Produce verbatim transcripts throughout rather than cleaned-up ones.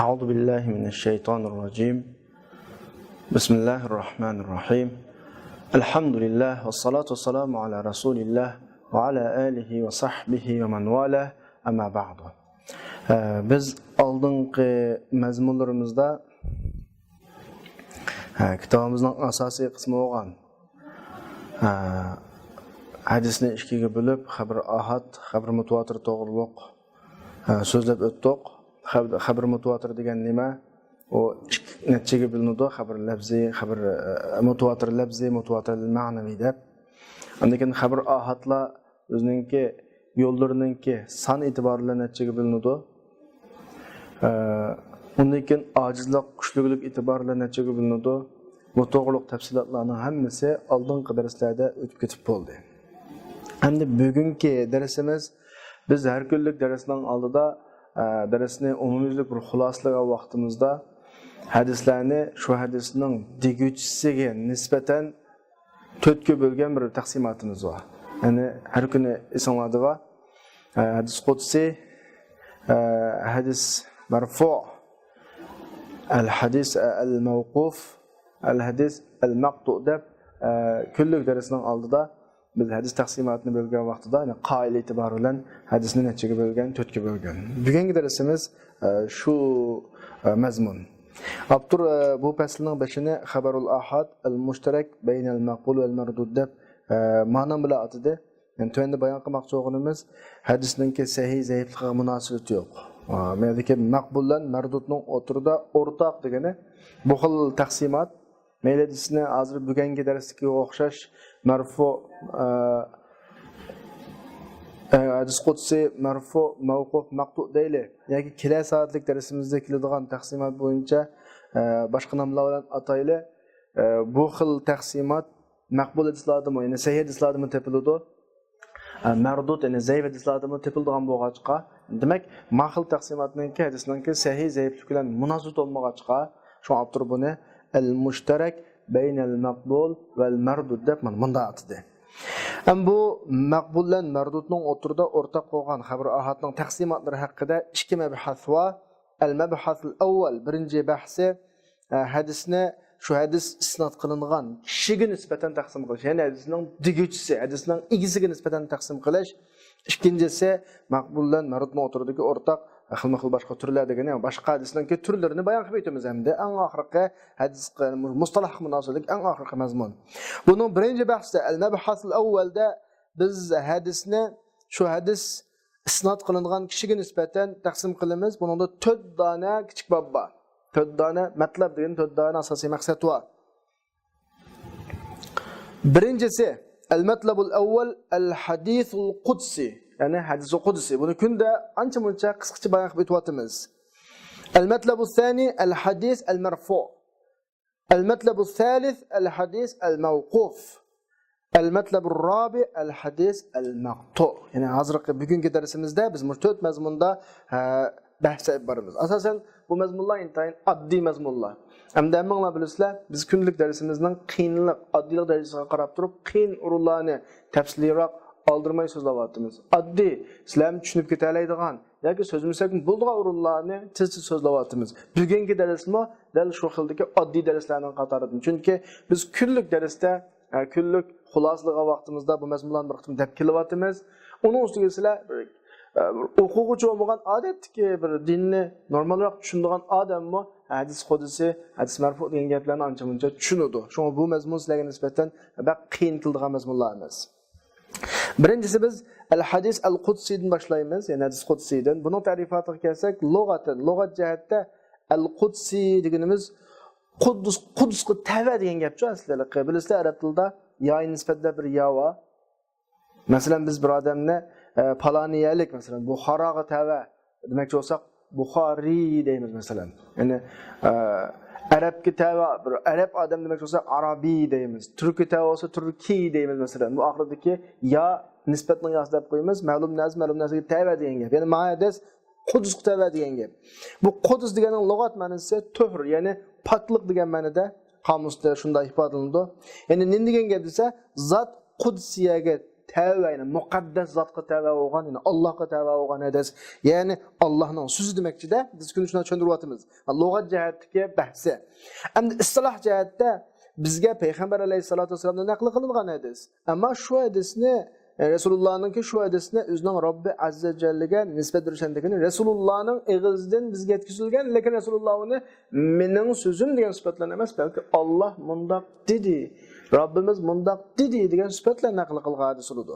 أعوذ بالله من الشيطان الرجيم. بسم الله الرحمن الرحيم. الحمد لله والصلاة والسلام على رسول الله وعلى آله وصحبه ومن والاه. أما بعد. ئە، بىز ئالدىنقى مەزمۇنلىرىمىزدا، ئە، كىتابىمىزنىڭ ئاساسىي قىسمى بولغان، ئە، ھەدىسنى ئىككىگە بۆلۈپ، خەبىر ئاھاد، خەبىر مۇتىۋاتىر توغرۇلۇق، ئە، سۆزلەپ ئۆتتۇق. خەب-، خەبىر مۇتىۋاتىر دېگەن نېمە؟ ئۇ ئىككى، نەچچىگە بۆلۈنىدۇ، خەبىر لەپزى، خەبىر، ئە، مۇتىۋاتىر لەپزى، مۇتىۋاتىر مەنىۋى دەپ. ئاندىن كېيىن خەبىر ئاھادلار ئۆزىنىڭكى يوللىرىنىڭكى سان ئېتىبارى بىلەن نەچچىگە بۆلۈنىدۇ. ئە، ئۇندىن كېيىن ئاجىزلىق، كۈچلۈكلۈك ئېتىبارى بىلەن نەچچىگە بۆلۈنىدۇ. بۇ توغرۇلۇق تەپسىلاتلارنىڭ ھەممىسى ئالدىنقى دەرسلەردە ئۆتۈپ كېتىپ بولدى. ئەمدى بۈگۈنكى دەرسىمىز، بىز ھەر كۈنلۈك دەرسنىڭ ئالدىدا، ئە، دەرسنى ئومۇميۈزلۈك بىر خۇلاسىلىغان ۋاقتىمىزدا ھەدىسلەرنى شۇ ھەدىسنىڭ دېگۈچىسىگە نىسبەتەن تۆتكە بۆلگەن بىر تەقسىماتىمىز بار. يەنى ھەر كۈنى ئېسىڭلاردا بار. ئە، ھەدىس قۇدسىي، ئە، ھەدىس مەرفۇ، ئەل ھەدىس ئەل مەۋقۇف، ئەل ھەدىس ئەل مەقتۇ دەپ، ئە، كۈنلۈك دەرسنىڭ ئالدىدا بىز ھەدىس تەقسىماتىنى بۆلگەن ۋاقتىدا، يەنى قائىدە ئېتىبارى بىلەن ھەدىسنى نەچچىگە بۆلگەن، تۆتكە بۆلگەن. بۈگۈنكى دەرسىمىز، ئە، شۇ، ئە، مەزمۇن. ئاپتور، ئە، بۇ پەسىلنىڭ بېشىنى خەبەرۇل ئاھاد، ئەل مۇشتەرەك بەينەل مەقبۇل ۋەل مەردۇد دەپ، ئە، مانا بىلەن ئاتىدى. يەنى تۆۋەندە بايان قىلماقچى بولغىنىمىز، ھەدىسنىڭكى سەھىھ، زەئىپلىكىگە مۇناسىۋىتى يوق. ئە، مەيلىكى مەقبۇل بىلەن مەردۇدنىڭ ئوتتۇرىدا ئورتاق دېگىنى بۇ خىل تەقسىمات. مەيلى ھەدىسنى ھازىر بۈگۈنكى دەرستىكىگە ئوخشاش مەرفۇ، ئە، ئە، ھەدىس قۇدسىي، مەرفۇ، مەۋقۇف، مەقتۇ دەيلى. ياكى كېلەر سائەتلىك دەرسىمىزدە كېلىدىغان تەقسىمات بويىچە، ئە، باشقا ناملار بىلەن ئاتايلى. ئە، بۇ خىل تەقسىمات مەقبۇل ھەدىسلاردىمۇ، يەنى سەھىھ ھەدىسلاردىمۇ تېپىلىدۇ. ئە، مەردۇد، يەنى زەئىپ ھەدىسلاردىمۇ تېپىلىدىغان بولغاچقا، دېمەك، ما خىل تەقسىماتنىڭكى ھەدىسنىڭكى سەھىھ، زەئىپلىك بىلەن مۇناسىۋىتى بولمىغاچقا، شۇڭا ئاپتور بۇنى ئەل مۇشتەرەك بەينەل مەقبۇل ۋەل مەردۇد دەپ مانا مۇنداق ئاتىدى. ھەم بۇ مەقبۇل بىلەن مەردۇدنىڭ ئوتتۇرىدا ئورتاق بولغان خەبەر ئاھادنىڭ تەقسىماتلىرى ھەققىدە ئىككى مەبھەس بار. ئەل مەبھەسۇل ئەۋۋەل، بىرىنچى بەھسى، ئە، ھەدىسنى شۇ ھەدىس ئىسناد قىلىنغان كىشىگە نىسبەتەن تەقسىم قىلىش، يەنى ھەدىسنىڭ دېگۈچىسى، ھەدىسنىڭ ئىگىسىگە نىسبەتەن تەقسىم قىلىش. ئىككىنچىسى، مەقبۇل بىلەن مەردۇدنىڭ ئوتتۇرىدىكى ئورتاق خىلمۇ خىل باشقا تۈرلەر دېگىنى، باشقا ھەدىسنىڭكى تۈرلىرىنى بايان قىلىپ ئۆتىمىز ئەمدى. ئەڭ ئاخىرقى ھەدىسقە، مۇستەلاھقا مۇناسىۋەتلىك ئەڭ ئاخىرقى مەزمۇن. بۇنىڭ بىرىنچى بەھسىدە، ئەل مەبھەسۇل ئەۋۋەلدە بىز ھەدىسنى، شۇ ھەدىس ئىسناد قىلىنغان كىشىگە نىسبەتەن تەقسىم قىلىمىز. بۇنىڭدا تۆت دانە كىچىك باب بار. تۆت دانە مەتلەب دېگەن تۆت دانە ئاساسىي مەقسەت بار. بىرىنچىسى، ئەل مەتلەبۇل ئەۋۋەل، ئەل ھەدىسۇل قۇدسى، يەنى ھەدىسۇل قۇدسى. بۇنى كۈندە ئانچە مۇنچە قىسقىچە بايان قىلىپ ئۆتۈۋاتىمىز. ئەل مەتلەبۇ سانى، ئەل ھەدىس ئەل مەرفۇ. ئەل مەتلەبۇ سالىس، ئەل ھەدىس ئەل مەۋقۇف. ئەل مەتلەبۇ رابى، ئەل ھەدىس ئەل مەقتۇ. يەنى ھازىرقى بۈگۈنكى دەرسىمىزدە بىز مۇشۇ تۆت مەزمۇندا، ھە، بەھس ئېلىپ بارىمىز. ئاساسەن بۇ مەزمۇنلار ئىنتايىن ئاددىي مەزمۇنلار. ئەمدى ھەممىڭلار بىلىسىلەر، بىز كۈندىلىك دەرسىمىزنىڭ قىيىنلىق، ئاددىيلىق دەرىجىسىگە قاراپ تۇرۇپ، قىيىن ئورۇنلارنى تەپسىلىيراق، ئالدىرىماي سۆزلەۋاتىمىز. ئاددىي، سىلەرمۇ چۈشىنىپ كېتەلەيدىغان ياكى سۆزلىمىسەكمۇ بولىدىغان ئورۇنلارنى تېز-تېز سۆزلەۋاتىمىز. بۈگۈنكى دەرسمۇ دەل شۇ خىلدىكى ئاددىي دەرسلەرنىڭ قاتارىدىن. چۈنكى بىز كۈنلۈك دەرستە، ئە، كۈنلۈك خۇلاسىلىغان ۋاقتىمىزدا بۇ مەزمۇنلارنى بىر قېتىم دەپ كېلىۋاتىمىز. ئۇنىڭ ئۈستىگە سىلەر بىر، ئە، بىر ئوقۇغۇچى بولمىغان، ئادەتتىكى بىر دىننى نورمالراق چۈشىنىدىغان ئادەممۇ ھەدىس قۇدسى، ھەدىس مەرفۇ دېگەن گەپلەرنى ئانچە-مۇنچە چۈشىنىدۇ. شۇڭا بۇ مەزمۇن سىلەرگە نىسبەتەن بەك قىيىن كېلىدىغان مەزمۇنلار ئەمەس. بىرىنچىسى، بىز ئەل ھەدىس ئەل قۇدسىدىن باشلايمىز، يەنى ھەدىس قۇدسىدىن. بۇنىڭ تەرىپاتىغا كەلسەك، لۇغەتەن، لۇغەت جەھەتتە ئەل قۇدسى دېگىنىمىز قۇددۇس، قۇددۇسقا تەۋە دېگەن گەپچۇ ئەسلى. بىلىسىلەر، ئەرەب تىلىدا ياغا نىسبەتلەپ بىر يا بار. مەسىلەن، بىز بىر ئادەمنى، ئە، پالانىيەلىك، مەسىلەن، بۇخاراغا تەۋە دېمەكچى بولساق، بۇخارىي دەيمىز، مەسىلەن. يەنى، ئە، ئەرەبكە تەۋە، بىر ئەرەب ئادەم دېمەكچى بولسا، ئارابىي دەيمىز. تۈرككە تەۋە بولسا، تۈركىي دەيمىز، مەسىلەن. بۇ ئاخىرىدىكى يا نىسبەتنىڭ ياسى دەپ قويىمىز. مەلۇم نەرسە، مەلۇم نەرسىگە تەۋە دېگەن گەپ. يەنى، مانا ھەدىس قۇدسقا تەۋە دېگەن گەپ. بۇ قۇدس دېگەننىڭ لۇغەت مەنىسى تۆھۈر، يەنى پاكلىق دېگەن مەنىدە. قامۇستا شۇنداق ئىپادىلىنىدۇ. يەنى نېمە دېگەن گەپ دېسە، زات قۇدسىيەگە تەۋە، يەنى مۇقەددەس زاتقا تەۋە بولغان، يەنى ئاللاھقا تەۋە بولغان ھەدىس. يەنى ئاللاھنىڭ سۆزى دېمەكچىدە، بىز كۈندە شۇنداق چۈشەندۈرۈۋاتىمىز. لۇغەت جەھەتتىكى بەھسى. ئەمدى ئىستىلاھ جەھەتتە بىزگە پەيغەمبەر ئەلەيھىسسالاتۇ ۋەسسالامدىن نەقىل قىلىنغان ھەدىس. ئەمما شۇ ھەدىسنى، ئە، رەسۇلۇللانىڭكى شۇ ھەدىسنى ئۆزىنىڭ رەببى ئەززە جەللىگە نىسبەت بېرىش دېگىنى رەسۇلۇللانىڭ ئېغىزىدىن بىزگە يەتكۈزۈلگەن، لېكىن رەسۇلۇللا ئۇنى مېنىڭ سۆزۈم دېگەن سۈپەت بىلەن ئەمەس، بەلكى ئاللاھ مۇنداق دېدى، رەببىمىز مۇنداق دېدى دېگەن سۈپەت بىلەن نەقىل قىلغان ھەدىس بولىدۇ.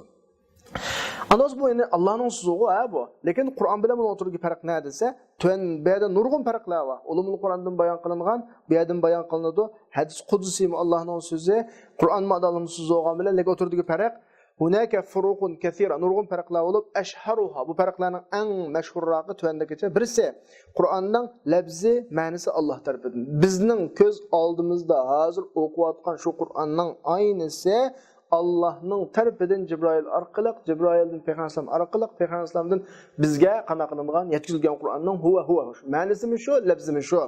ئاندىن بۇ يەنى ئاللاھنىڭ سۆزىغۇ، ھە، بۇ. لېكىن قۇرئان بىلەن بۇنىڭ ئوتتۇرىدىكى پەرق نە دېسە، تۆۋەن، بۇ يەردە نۇرغۇن پەرقلەر بار. ئۇلۇمۇل قۇرئاندىن بايان قىلىنغان، بۇ يەردىن بايان قىلىنىدۇ. ھەدىس قۇدسىمۇ ئاللاھنىڭ سۆزى، قۇرئانمۇ ئاللاھنىڭ سۆزى بولغان بىلەن، لېكىن ئوتتۇرىدىكى پەرق، ھۇنەكە فۇرۇقۇن كەسىرە، نۇرغۇن پەرقلەر بولۇپ، ئەشھەرۇھا، بۇ پەرقلەرنىڭ ئەڭ مەشھۇرراقى تۆۋەندىكىچە. بىرسى، قۇرئاننىڭ لەپزى، مەنىسى ئاللاھ تەرىپىدىن. بىزنىڭ كۆز ئالدىمىزدا ھازىر ئوقۇۋاتقان شۇ قۇرئاننىڭ ئاينىسى ئاللاھنىڭ تەرىپىدىن جىبرائىل ئارقىلىق، جىبرائىلدىن پەيغەمبەر ئەلەيھىسسالام ئارقىلىق، پەيغەمبەر ئەلەيھىسسالامدىن بىزگە قانداق قىلىنغان، يەتكۈزۈلگەن قۇرئاننىڭ ھۇۋە ھۇۋە، مەنىسىمۇ شۇ، لەپزىمۇ شۇ.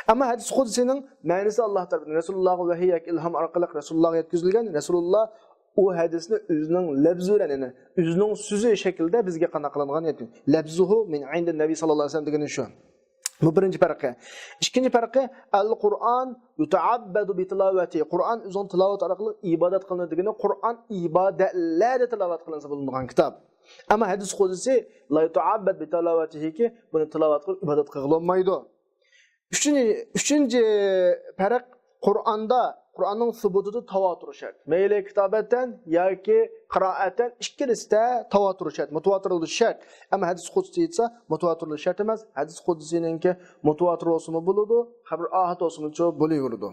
ئەمما ھەدىس قۇدسىنىڭ مەنىسى ئاللاھ تەرىپىدىن رەسۇلۇللاغا ۋەھىي ياكى ئىلھام ئارقىلىق رەسۇلۇللاغا يەتكۈزۈلگەن، رەسۇلۇللا ئۇ ھەدىسنى ئۆزىنىڭ لەپزى بىلەن، يەنى ئۆزىنىڭ سۆزى شەكلىدە بىزگە قانداق قىلىنغان، يەتكۈزگەن. لەفزۇھۇ مىن ئىندىن نەبىي ساللاللاھۇ ئەلەيھى ۋەسەللەم دېگىنى شۇ. بۇ بىرىنچى پەرقى. ئىككىنچى پەرقى، ئەل قۇرئان يۇتەئەببەدۇ بىتىلاۋەتى. قۇرئان ئۆزىنىڭ تىلاۋىتى ئارقىلىق ئىبادەت قىلىنىدۇ دېگىنى، قۇرئان ئىبادەتلەردە تىلاۋەت قىلىنسا بولىدىغان كىتاب. ئەمما ھەدىس قۇدسى لا يۇتەئەببەد بىتىلاۋەتىھىكى، بۇنى تىلاۋەت قىلىپ ئىبادەت قىلغىلى بولمايدۇ. ئۈچىنچى، ئۈچىنچى پەرق، قۇرئاندا، قۇرئاننىڭ سۇبۇتىدا تاۋاتۇر شەرت. مەيلى كىتابەتەن ياكى قىرائەتەن، ئىككىلىسىدە تاۋاتۇر شەرت، مۇتىۋاتىر بولۇش شەرت. ئەمما ھەدىس قۇدسى ئېيتسا، مۇتىۋاتىر بولۇش شەرت ئەمەس. ھەدىس قۇدسىنىڭكى مۇتىۋاتىر بولسىمۇ بولىدۇ، خەبەر ئاھاد بولسىمۇ بولۇۋېرىدۇ.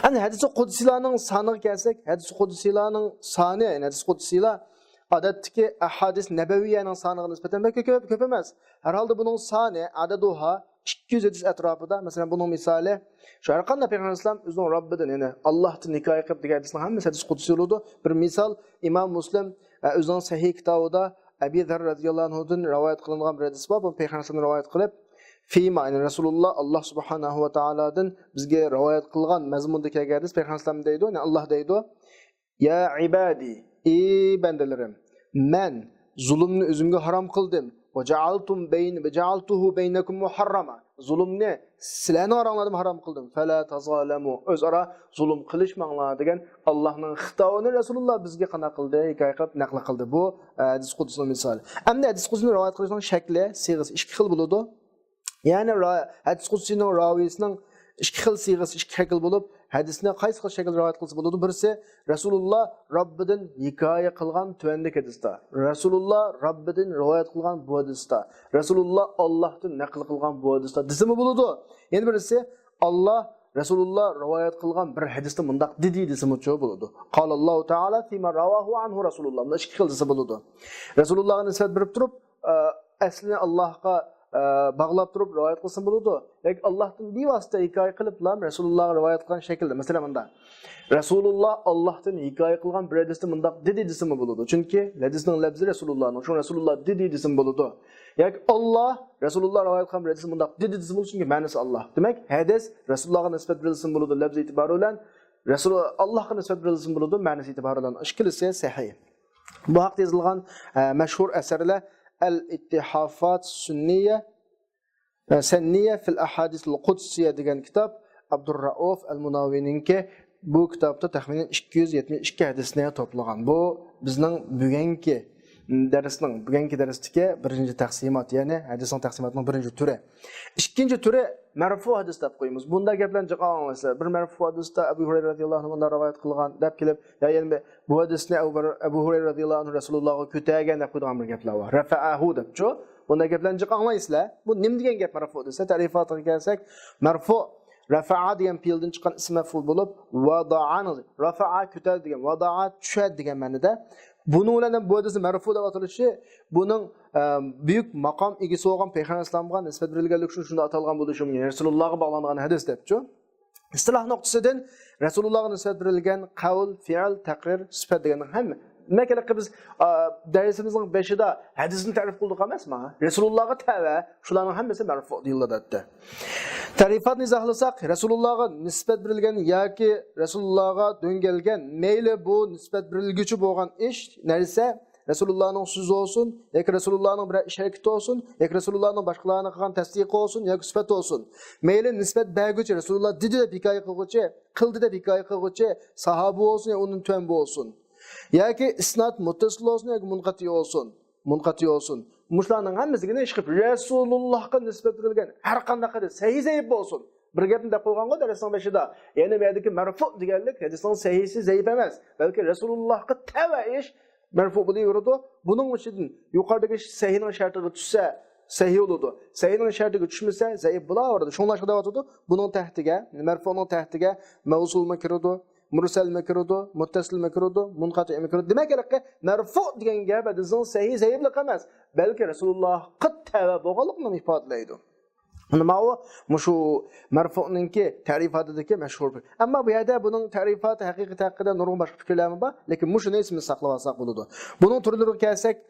ئەمدى ھەدىس قۇدسىلارنىڭ سانىغا كەلسەك، ھەدىس قۇدسىلارنىڭ سانى، يەنى ھەدىس قۇدسىلار ئادەتتىكى ئەھادىس نەبەۋىيەنىڭ سانىغا نىسبەتەن بەك كۆپ، كۆپ ئەمەس. ھەر ھالدا بۇنىڭ سانى، ئەدەدۇھا، ئىككى يۈز ھەدىس ئەتراپىدا. مەسىلەن، بۇنىڭ مىسالى، شۇ ھەر قانداق پەيغەمبەر ئەلەيھىسسالام ئۆزىنىڭ رەببىدىن، يەنى ئاللاھتىن ھېكايە قىلىپ دېگەن ھەدىسنىڭ ھەممىسى ھەدىس قۇدسىي بولىدۇ. بىر مىسال، ئىمام مۇسلىم، ئە، ئۆزىنىڭ سەھىھ كىتابىدا ئەبى زەر رەزىياللاھۇ ئەنھۇدىن رىۋايەت قىلىنغان بىر ھەدىس بار. بۇنى پەيغەمبەر ئەلەيھىسسالام رىۋايەت قىلىپ، فىما، يەنى رەسۇلۇللا، ئاللاھ سۇبھانەھۇ ۋە تائالادىن بىزگە رىۋايەت قىلغان مەزمۇندا كەلگەن ھەدىس، پەيغەمبەر ئەلەيھىسسالام دەيدۇ، يەنى ئاللاھ دەيدۇ، يا ئىبادى، ئى بەندىلىرىم، مەن زۇلۇمنى ئۆزۈمگە ھارام قىلدىم. ۋە جەئەلتۇم بەين-، ۋە جەئەلتۇھۇ بەينەكۇم مۇھەرراما. زۇلۇمنى سىلەرنىڭ ئاراڭلاردا ھارام قىلدىم. فەلا تەزالەمۇ. ئۆزئارا زۇلۇم قىلىشماڭلار دېگەن ئاللاھنىڭ خىتابىنى رەسۇلۇللا بىزگە قانداق قىلدى؟ ھېكايە قىلىپ نەقىل قىلدى. بۇ، ئە، ھەدىس قۇدسىنىڭ مىسالى. ئەمدى ھەدىس قۇدسىنى رىۋايەت قىلىشنىڭ شەكلى، سىيغىسى ئىككى خىل بولىدۇ. يەنى را-، ھەدىس قۇدسىنىڭ راۋىسىنىڭ ئىككى خىل سىيغىسى، ئىككى شەكىل بولۇپ، ھەدىسنى قايسى خىل شەكىلدە رىۋايەت قىلسا بولىدۇ؟ بىرسى، رەسۇلۇللا رەببىدىن ھېكايە قىلغان تۆۋەندىكى ھەدىستە، رەسۇلۇللا رەببىدىن رىۋايەت قىلغان بۇ ھەدىستە، رەسۇلۇللا ئاللاھتىن نەقىل قىلغان بۇ ھەدىستە دېسىمۇ بولىدۇ. يەنە بىرسى، ئاللاھ، رەسۇلۇللا رىۋايەت قىلغان بىر ھەدىستە مۇنداق دېدى دېسىمۇچۇ بولىدۇ. قالاللاھۇ تائالا فىما رەۋاھۇ ئەنھۇ رەسۇلۇللا. مۇنداق ئىككى خىل دېسە بولىدۇ. رەسۇلۇللاغا نىسبەت بېرىپ تۇرۇپ، ئە، ئەسلىنى ئاللاھقا، ئە، باغلاپ تۇرۇپ رىۋايەت قىلسىمۇ بولىدۇ. ياكى ئاللاھتىن بىۋاسىتە ھېكايە قىلىپلا رەسۇلۇللاغا رىۋايەت قىلغان شەكىلدە. مەسىلەن، مۇنداق. رەسۇلۇللا ئاللاھتىن ھېكايە قىلغان بىر ھەدىستە مۇنداق دېدى دېسىمۇ بولىدۇ. چۈنكى ھەدىسنىڭ لەپزى رەسۇلۇللانىڭ. شۇڭا رەسۇلۇللا دېدى دېسىمۇ بولىدۇ. ياكى ئاللاھ رەسۇلۇللا رىۋايەت قىلغان بىر ھەدىستە مۇنداق دېدى دېسىمۇ بولىدۇ. چۈنكى مەنىسى ئاللاھ. دېمەك، ھەدىس رەسۇلۇللاغا نىسبەت بېرىلسىمۇ بولىدۇ لەپزى ئېتىبارى بىلەن. رەسۇل-، ئاللاھقا نىسبەت بېرىلسىمۇ بولىدۇ مەنىسى ئېتىبارى بىلەن. ئىككىلىسى سەھىھ. بۇ ھەقتە يېزىلغان، ئە، مەشھۇر ئەسەرلەر ئەل ئىتتىھافات سۈننىيە، ئە، سەننىيە فىل ئەھادىسىل قۇدسىيە دېگەن كىتاب، ئابدۇررائۇف ئەل مۇناۋىنىڭكى. بۇ كىتابتا تەخمىنەن ئىككى يۈز يەتمىش ئىككى ھەدىسنى توپلىغان. بۇ بىزنىڭ بۈگۈنكى دەرسنىڭ، بۈگۈنكى دەرستىكى بىرىنچى تەقسىمات، يەنى ھەدىسنىڭ تەقسىماتىنىڭ بىرىنچى تۈرى. ئىككىنچى تۈرى مەرفۇ ھەدىس دەپ قويىمىز. بۇنداق گەپلەرنى جىق ئاڭلايسىلەر. بىر مەرفۇ ھەدىستە ئەبۇ ھۇرەيرە رەزىياللاھۇ ئەنھۇ مۇنداق رىۋايەت قىلغان دەپ كېلىپ، يا يەنە بىر، بۇ ھەدىسنى ئەبۇ، ئەبۇ ھۇرەيرە رەزىياللاھۇ ئەنھۇ رەسۇلۇللاغا كۆتەرگەن دەپ قويىدىغان بىر گەپلەر بار. رەفەئەھۇ دەپچۇ. بۇنداق گەپلەرنى جىق ئاڭلايسىلەر. بۇ نېمە دېگەن گەپ مەرفۇ دېسە، تەرىپاتىغا كەلسەك، مەرفۇ، رەفەئە دېگەن پېئىلدىن چىققان ئىسىم مەفئۇل بولۇپ، ۋەدەئەنى، رەفەئە كۆتەردى دېگەن، ۋەدەئە چۈشۈردى دېگەن مەنىدە. بۇنىڭ بىلەن ھەم بۇ ھەدىسنى مەرفۇ دەپ ئاتىلىشى، بۇنىڭ، ئە، بۈيۈك ماقام ئىگىسى بولغان پەيغەمبەر ئەلەيھىسسالامغا نىسبەت بېرىلگەنلىكى ئۈچۈن شۇنداق ئاتالغان بولۇشى مۇمكىن. رەسۇلۇللاغا باغلانغان ھەدىس دەپچۇ. ئىستىلاھ نۇقتىسىدىن رەسۇلۇللاغا نىسبەت بېرىلگەن قەۋل، پېئىل، تەقرىر، سۈپەت دېگەننىڭ ھەممە دېمەك، ھېلىقى بىز، ئا، دەرسىمىزنىڭ بېشىدا ھەدىسنى تەرىپ قىلدۇق ئەمەسمۇ؟ رەسۇلۇللاغا تەۋە، شۇلارنىڭ ھەممىسى مەرفۇ دېيىلىدۇ. تەرىپاتنى ئىزاھلىساق، رەسۇلۇللاغا نىسبەت بېرىلگەن ياكى رەسۇلۇللاغا دۆڭگەلگەن، مەيلى بۇ نىسبەت بېرىلگۈچى بولغان ئىش، نەرسە، رەسۇلۇللانىڭ سۆزى بولسۇن، ياكى رەسۇلۇللانىڭ بىرەر ئىش ھەرىكىتى بولسۇن، ياكى رەسۇلۇللانىڭ باشقىلارنى قىلغان تەستىقى بولسۇن، ياكى سۈپەت بولسۇن. مەيلى نىسبەت بەرگۈچى، رەسۇلۇللا دېدى دەپ ھېكايە قىلغۇچى، قىلدى دەپ ھېكايە قىلغۇچى ساھابە بولسۇن يا ئۇنىڭ تۆۋەن بولسۇن. ياكى ئىسناد مۇتتەسىل بولسۇن ياكى مۇنقەتىئ بولسۇن. مۇنقەتىئ بولسۇن. مۇشۇلارنىڭ ھەممىسىگە ئىشقىلىپ، رەسۇلۇللاھقا نىسبەت بېرىلگەن ھەر قانداق ھەدىس، سەھىھ زەئىپ بولسۇن. بىر گەپنى دەپ قويغانغۇ دەرسنىڭ بېشىدا. يەنى بۇ يەردىكى مەرفۇ دېگەنلىك ھەدىسنىڭ سەھىھسى زەئىپ ئەمەس، بەلكى رەسۇلۇللاھقا تەۋە ئىش مەرفۇ بولۇۋېرىدۇ. بۇنىڭ ئىچىدىن يۇقىرىدىكى سەھىھنىڭ شەرتىگە چۈشسە، سەھىھ بولىدۇ. سەھىھنىڭ شەرتىگە چۈشمىسە، زەئىپ بولاۋېرىدۇ. شۇڭلاشقا دەۋاتىدۇ، بۇنىڭ تەھتىگە، مەرفۇنىڭ تەھتىگە مەۋسۇلمۇ كىرىدۇ، مۇرسەلمۇ كىرىدۇ، مۇتتەسىلمۇ كىرىدۇ، مۇنقەتىئمۇ كىرىدۇ. دېمەك، ھېلىقى مەرفۇ دېگەن گەپ ھەدىسنىڭ سەھىھ زەئىپلىقى ئەمەس، بەلكى رەسۇلۇللاھقا تەۋە بولغانلىقىنى ئىپادىلەيدۇ. مانا ماۋۇ مۇشۇ مەرفۇنىڭكى تەرىپاتىدىكى مەشھۇر پىكىر. ئەمما بۇ يەردە بۇنىڭ تەرىپاتى ھەقىقىتى ھەققىدە نۇرغۇن باشقا پىكىرلەرمۇ بار، لېكىن مۇشۇنى ئېسىمىزدە ساقلاپ ئالساق بولىدۇ. بۇنىڭ تۈرلىرىگە كەلسەك،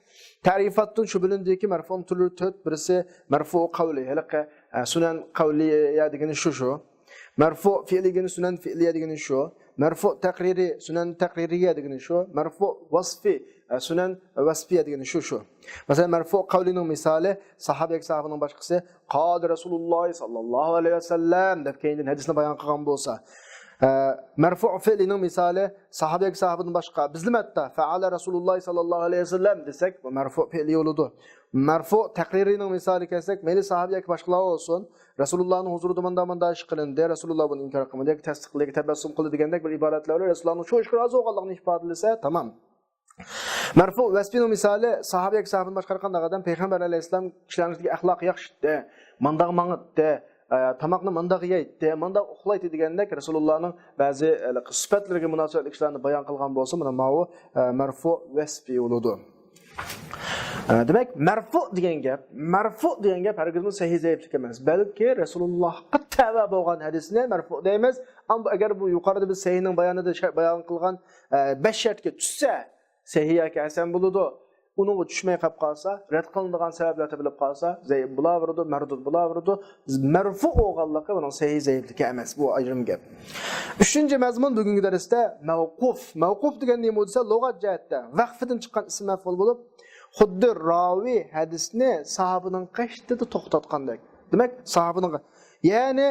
تەرىپاتتىن شۇ بۆلۈنىدۇكى مەرفۇنىڭ تۈرلىرى تۆت، بىرسى مەرفۇ قەۋلى، ھېلىقى، ئە، سۇنەن قەۋلىيە دېگىنى شۇ، شۇ. مەرفۇ فېئلى دېگىنى سۇنەن فېئلىيە دېگىنى شۇ. مەرفۇ تەقرىرى، سۇنەن تەقرىرىيە دېگىنى شۇ. مەرفۇ ۋەسفى، ئە، سۇنەن ۋەسفىيە دېگىنى شۇ، شۇ. مەسىلەن، مەرفۇ قەۋلىنىڭ مىسالى، ساھابە ياكى ساھابىنىڭ باشقىسى، قال رسول الله صلى الله عليه وسلم دەپ كەينىدىن ھەدىسنى بايان قىلغان بولسا. ئە، مەرفۇ فېئلىنىڭ مىسالى، ساھابە ياكى ساھابىدىن باشقا، بىزلىمۇ ھەتتا فەئەلە رەسۇلۇللاھ سەللەللاھۇ ئەلەيھى ۋەسەللەم دېسەك، بۇ مەرفۇ فېئلى بولىدۇ. مەرفۇ تەقرىرىنىڭ مىسالىغا كەلسەك، مەيلى ساھابە ياكى باشقىلار بولسۇن، رەسۇلۇللاھنىڭ ھۇزۇرىدا مۇنداق مۇنداق ئىش قىلىندى، رەسۇلۇللاھ بۇنى ئىنكار قىلمىدى ياكى تەستىقلىدى ياكى تەبەسسۇم قىلدى دېگەندەك بىر ئىبارەتلەر بىلەن رەسۇلۇللاھنىڭ شۇ ئىشقا رازى بولغانلىقىنى ئىپادىلىسە تامام. مەرفۇ ۋەسپىنىڭ مىسالى، ساھابە ياكى ساھابىدىن باشقا ھەر قانداق ئادەم پەيغەمبەر ئەلەيھىسسالام كىشىلەرنىڭ ئىچىدىكى ئەخلاقى ياخشى ئىدى، مانداق ماڭىتتى، ئە، تاماقنى مانداق يەيتتى، مانداق ئۇخلايتتى دېگەندەك رەسۇلۇللاھنىڭ بەزى، ئە، سۈپەتلىرىگە مۇناسىۋەتلىك ئىشلارنى بايان قىلغان بولسا، مانا ماۋۇ، ئە، مەرفۇ ۋەسپى بولىدۇ. ئە، دېمەك، مەرفۇ دېگەن گەپ، مەرفۇ دېگەن گەپ ھەرگىزمۇ سەھىھ زەئىپلىك ئەمەس، بەلكى رەسۇلۇللاھقا تەۋە بولغان ھەدىسنى مەرفۇ دەيمىز. ئەمما ئەگەر بۇ يۇقىرىدا بىز سەھىھنىڭ بايانىدا شە-، بايان قىلغان، ئە، بەش شەرتكە چۈشسە، سەھىھ ياكى ھەسەن بولىدۇ. ئۇنىڭغا چۈشمەي قېلىپ قالسا، رەت قىلىنىدىغان سەۋەبلەر تېپىلىپ قالسا، زەئىپ بولاۋېرىدۇ، مەردۇد بولاۋېرىدۇ. مەرفۇ بولغانلىقى بۇنىڭ سەھىھ زەئىپلىكى ئەمەس، بۇ ئايرىم گەپ. ئۈچىنچى مەزمۇن بۈگۈنكى دەرستە مەۋقۇف. مەۋقۇف دېگەن نېمە دېسە، لۇغەت جەھەتتە ۋەقفىدىن چىققان ئىسىم مەفئۇل بولۇپ، خۇددى راۋى ھەدىسنى ساھابىنىڭ قېشىدا توختاتقاندەك. دېمەك، ساھابىنىڭ، يەنى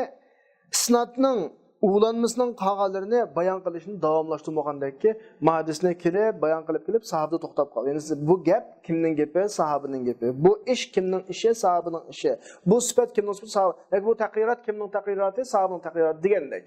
ئىسنادنىڭ ئۇلانمىسىنىڭ قالغانلىرىنى بايان قىلىشنى داۋاملاشتۇرمىغاندەككى، ما ھەدىسنى كېلىپ، بايان قىلىپ كېلىپ، ساھابىدا توختاپ قالغان. يەنى بۇ گەپ كىمنىڭ گېپى؟ ساھابىنىڭ گېپى. بۇ ئىش كىمنىڭ ئىشى؟ ساھابىنىڭ ئىشى. بۇ سۈپەت كىمنىڭ سۈپىتى؟ ساھابە. ياكى بۇ تەقرىرات كىمنىڭ تەقرىراتى؟ ساھابىنىڭ تەقرىراتى دېگەندەك.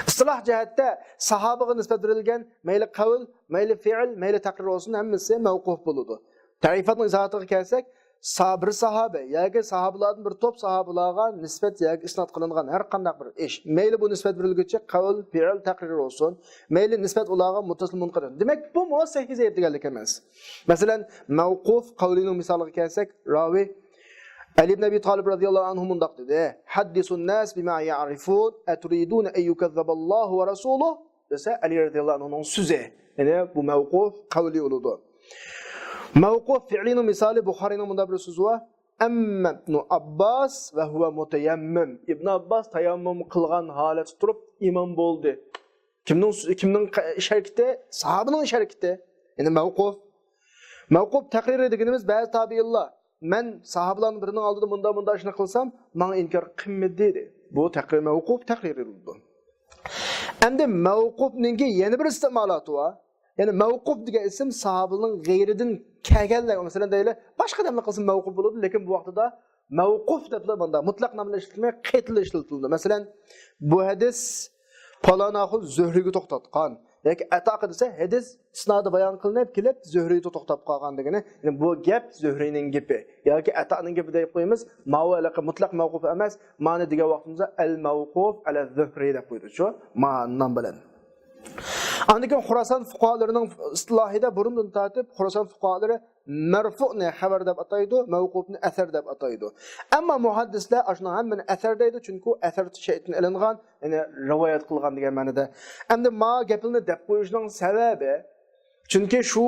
ئىستىلاھ جەھەتتە ساھابىغا نىسبەت بېرىلگەن مەيلى قەۋل، مەيلى فېئىل، مەيلى تەقرىر بولسۇن، ھەممىسى مەۋقۇف بولىدۇ. تەرىپاتنىڭ ئىزاھاتىغا كەلسەك، سا-، بىر ساھابە ياكى ساھابىلاردىن بىر توپ ساھابىلارغا نىسبەت ياكى ئىسناد قىلىنغان ھەر قانداق بىر ئىش، مەيلى بۇ نىسبەت بېرىلگۈچى قەۋل، پېئىل، تەقرىر بولسۇن، مەيلى نىسبەت ئۇلارغا مۇتتەسىل، مۇنقەتىئ. دېمەك، بۇمۇ سەھىھ زەئىپ دېگەنلىك ئەمەس. مەسىلەن، مەۋقۇف قەۋلىنىڭ مىسالىغا كەلسەك، راۋى ئەلى ئىبن ئەبى تالىب رەزىياللاھۇ ئەنھۇ مۇنداق دېدى، «حدثوا الناس بما يعرفون، أتريدون أن يكذب الله ورسوله؟» دېسە، ئەلى رەزىياللاھۇ ئەنھۇنىڭ سۆزى. يەنى بۇ مەۋقۇف قەۋلى بولىدۇ. مەۋقۇف پېئلىنىڭ مىسالى، بۇخارىينىڭ مۇنداق بىر سۆزى بار، «أما ابن عباس وهو متيمم». ئىبن ئابباس تەيەممۇم قىلغان ھالەتتە تۇرۇپ ئىمام بولدى. كىمنىڭ، كىمنىڭ ئىش ھەرىكىتى؟ ساھابىنىڭ ئىش ھەرىكىتى. يەنى مەۋقۇف. مەۋقۇف تەقرىرى دېگىنىمىز بەزى تابىئىنلار، «مەن ساھابىلارنىڭ بىرىنىڭ ئالدىدا مۇنداق، مۇنداق ئىشنى قىلسام، ماڭا ئىنكار قىلمىدى» دېدى. بۇ تەقرىر، مەۋقۇف تەقرىرى بولىدۇ. ئەمدى مەۋقۇفنىڭكى يەنە بىر ئىستېمالاتى بار. يەنى مەۋقۇف دېگەن ئىسىم ساھابىنىڭ غەيرىدىن كەلگەنلەر، مەسىلەن دەيلى، باشقا ئادەملەر قىلسا مەۋقۇف بولىدۇ، لېكىن بۇ ۋاقتىدا مەۋقۇف دەپلا مۇنداق مۇتلەق نامنى ئىشلەتمەي، قېتىلا ئىشلىتىلىدۇ. مەسىلەن، بۇ ھەدىس پالان ئاخۇن زۆھرىگە توختاتقان ياكى ئەتاغا دېسە، ھەدىس ئىسنادى بايان قىلىنىپ كېلىپ، زۆھرىدە توختاپ قالغان دېگىنى، يەنى بۇ گەپ زۆھرىنىڭ گېپى ياكى ئەتانىڭ گېپى دەپ قويىمىز. ماۋۇ ھېلىقى مۇتلەق مەۋقۇف ئەمەس، مانا دېگەن ۋاقتىمىزدا ئەل مەۋقۇف ئەلە زۆھرى دەپ قويدۇچۇ، ما نام بىلەن. ئاندىن كېيىن خۇراسان فۇقاھالىرىنىڭ ئىستىلاھىدا بۇرۇندىن تارتىپ خۇراسان فۇقاھالىرى مەرفۇنى خەۋەر دەپ ئاتايدۇ، مەۋقۇفنى ئەسەر دەپ ئاتايدۇ. ئەمما مۇھەددىسلەر ئاشۇنىڭ ھەممىنى ئەسەر دەيدۇ، چۈنكى ئەسەر شەيئدىن ئېلىنغان، يەنى رىۋايەت قىلغان دېگەن مەنىدە. ئەمدى ما گەپنى دەپ قويۇشنىڭ سەۋەبى، چۈنكى شۇ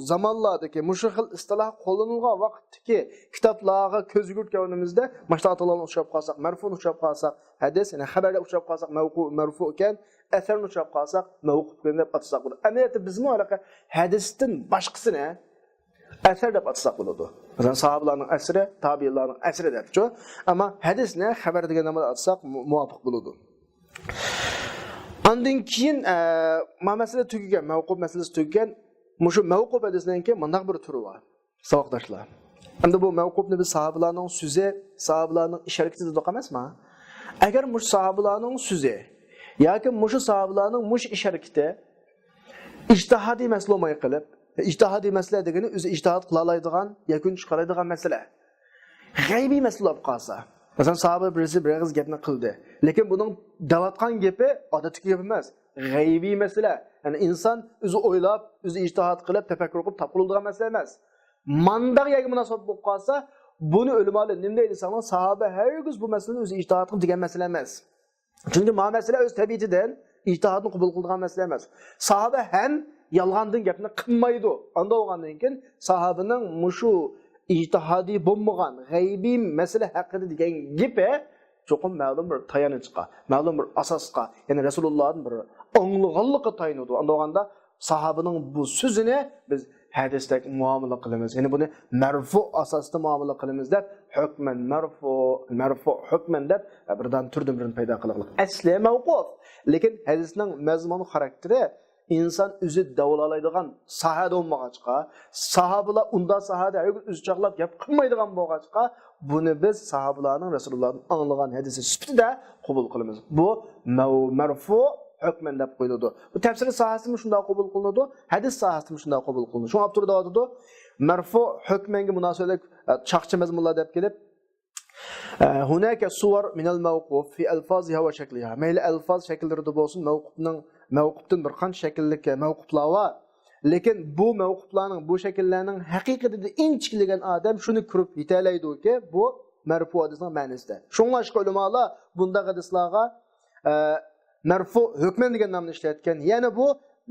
زامانلاردىكى مۇشۇ خىل ئىستىلاھ قوللىنىلغان ۋاقىتتىكى كىتابلارغا كۆز يۈگۈرتكەنىمىزدە، ماشۇنداق ئاتالغانلارغا ئۇچراپ قالساق، مەرفۇنى ئۇچراپ قالساق، ھەدىس، يەنى خەبەردە ئۇچراپ قالساق، مەۋقۇ-، مەرفۇ ئىكەن، ئەسەرنى ئۇچراپ قالساق، مەۋقۇپ ئىكەن دەپ ئاتىساق بولىدۇ. ئەمەلىيەتتە بىزمۇ ھېلىقى ھەدىستىن باشقىسىنى ئەسەر دەپ ئاتىساق بولىدۇ. مەسىلەن، ساھابىلارنىڭ ئەسىرى، تابىئىنلارنىڭ ئەسىرى دەپچۇ. ئەمما ھەدىسنى خەبەر دېگەن نامدا ئاتىساق مۇ-، مۇۋاپىق بولىدۇ. ئاندىن كېيىن، ئە، ما مەسىلە تۈگىگەن، مەۋقۇپ مەسىلىسى تۈگىگەن. مۇشۇ مەۋقۇپ ھەدىسنىڭكى مۇنداق بىر تۈرى بار، ساۋاقداشلار. ئەمدى بۇ مەۋقۇپنى بىز ساھابىلارنىڭ سۆزى، ساھابىلارنىڭ ئىش ھەرىكىتى دېدۇق ئەمەسما؟ ئەگەر مۇشۇ ساھابىلارنىڭ سۆزى ياكى مۇشۇ ساھابىلارنىڭ مۇشۇ ئىش ھەرىكىتى ئىجتىھادىي مەسىلە بولماي قېلىپ، ئىجتىھادىي مەسىلە دېگىنى ئۆزى ئىجتىھاد قىلالايدىغان، يەكۈن چىقارالايدىغان مەسىلە. غەيبىي مەسىلە بولۇپ قالسا، مەسىلەن، ساھابە بىرسى بىر ئېغىز گەپنى قىلدى، لېكىن بۇنىڭ دەۋاتقان گېپى ئادەتتىكى گەپ ئەمەس، غەيبىي مەسىلە. يەنى ئىنسان ئۆزى ئويلاپ، ئۆزى ئىجتىھاد قىلىپ، تەپەككۇر قىلىپ تاپقىلى بولىدىغان مەسىلە ئەمەس. مانداق يەرگە مۇناسىۋەت بولۇپ قالسا، بۇنى ئۆلىمالار نېمە دەيدۇ دېسەڭلار، ساھابە ھەرگىز بۇ مەسىلىنى ئۆزى ئىجتىھاد قىلىپ دېگەن مەسىلە ئەمەس. چۈنكى ما مەسىلە ئۆز تەبىئىتىدىن ئىجتىھادنى قوبۇل قىلىدىغان مەسىلە ئەمەس. ساھابە ھەم يالغاندىن گەپنى قىلمايدۇ. ئانداق بولغاندىن كېيىن ساھابىنىڭ مۇشۇ ئىجتىھادىي بولمىغان غەيبىي مەسىلە ھەققىدە دېگەن گېپى چوقۇم مەلۇم بىر تايانچقا، مەلۇم بىر ئاساسقا، يەنى رەسۇلۇللادىن بىر ئاڭلىغانلىققا تايىنىدۇ. ئانداق بولغاندا ساھابىنىڭ بۇ سۆزىنى بىز ھەدىستەك مۇئامىلە قىلىمىز. يەنى بۇنى مەرفۇ ئاساستا مۇئامىلە قىلىمىز دەپ، ھۆكمەن مەرفۇ، مەرفۇ ھۆكمەن دەپ بىر دانە تۈردىن بىرىنى پەيدا قىلغىلى. ئەسلى مەۋقۇف. لېكىن ھەدىسنىڭ مەزمۇن خاراكتېرى ئىنسان ئۆزى دەۋالالايدىغان ساھەدە بولمىغاچقا، ساھابىلار ئۇنداق ساھەدە ھەرگىز ئۆزى چاغلاپ گەپ قىلمايدىغان بولغاچقا، بۇنى بىز ساھابىلارنىڭ رەسۇلۇللادىن ئاڭلىغان ھەدىسى سۈپىتىدە قوبۇل قىلىمىز. بۇ مەۋ-، مەرفۇ ھۆكمەن دەپ قويۇلىدۇ. بۇ تەپسىر ساھەسىمۇ شۇنداق قوبۇل قىلىنىدۇ، ھەدىس ساھەسىمۇ شۇنداق قوبۇل قىلىنىدۇ. شۇڭا ئاپتور دەۋاتىدۇ، مەرفۇ ھۆكمەنگە مۇناسىۋەتلىك، ئە، چاقچا مەزمۇنلار دەپ كېلىپ، ئە، هناك صور من الموقوف في ألفاظها وشكلها. مەيلى ئەلفاز شەكىللىرىدە بولسۇن، مەۋقۇپنىڭ، مەۋقۇپتىن بىر قانچە شەكىللىك، ئە، مەۋقۇپلار بار. لېكىن بۇ مەۋقۇپلارنىڭ، بۇ شەكىللەرنىڭ ھەقىقىتىدە ئىنچىكىلىگەن ئادەم شۇنى كۆرۈپ يېتەلەيدۇكى، بۇ مەرفۇ ھەدىسنىڭ مەنىسىدە. شۇڭلاشقا ئۆلىمالار بۇنداق ھەدىسلارغا، ئە، مەرفۇ ھۆكمەن دېگەن نامنى ئىشلەتكەن. يەنى بۇ